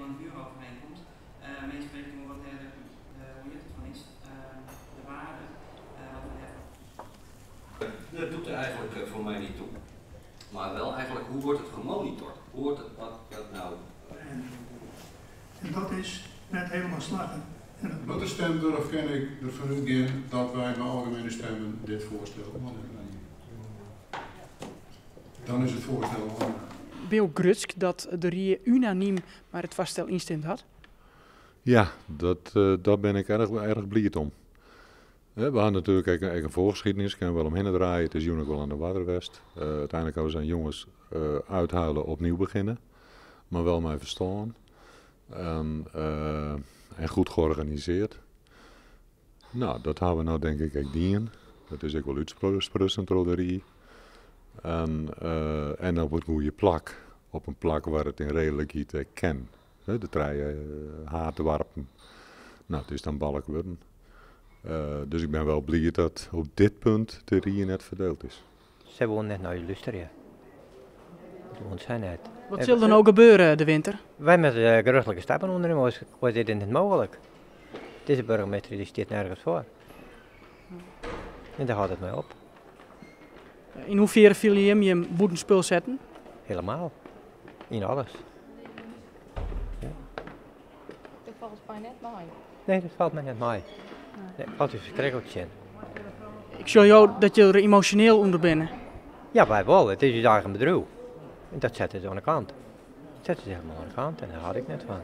wel een huurovereenkomst, meespreken oer wat dêr de, hoe hjit it fan is, de waarde wat we dêrfoar. Dat doet er eigenlijk voor mij niet toe. Maar wel eigenlijk, hoe wordt het gemonitord? Hoe wordt het, wat dat nou... En dat is net helemaal slagge. En dat Wat de stem er of ken ik ervan uitgaan dat wij bij algemene stemmen dit voorstel aannemen. Dan is het voorstel aangenomen. Binne jo grutsk dat de rie unanym mei it foarstel ynstimd hat? Ja, dat ben ik erg, erg bliid om. We hadden natuurlijk ook een voorgeschiedenis, kunnen we wel omheen draaien. Het is jong ook wel aan de water west. Uiteindelijk hebben we zijn jongens uithuilen, opnieuw beginnen. Maar wel mij verstaan. En goed georganiseerd. Nou, dat hebben we nou denk ik ook dien. Dat is ook wel uitsprutsen door de rie. En op het goede plak. Op een plak waar het in redelijkheid ken. Hè, de treien haatwarpen. Nou, het is dan Balk worden. Dus ik ben wel blij dat op dit punt de rie net verdeeld is. Ze wonen net naar je luisteren. Dat woont zij net. Wat zal er nou gebeuren de winter? Wij met geruchtelijke stappen ondernemen, was dit niet mogelijk. Deze burgemeester die staat nergens voor. En daar houdt het mij op. In hoeverre viel je hem je boetenspul zetten? Helemaal. In alles. Ja. Dat valt mij net mee. Nee, dat valt mij net mee. Nee, dat valt u verschrikkelijk in. Ik zie jou dat je er emotioneel onder bent. Ja, wij wel. Het is je eigen bedrijf. En dat zetten ze aan de kant. Dat zetten ze helemaal aan de kant en daar had ik net van.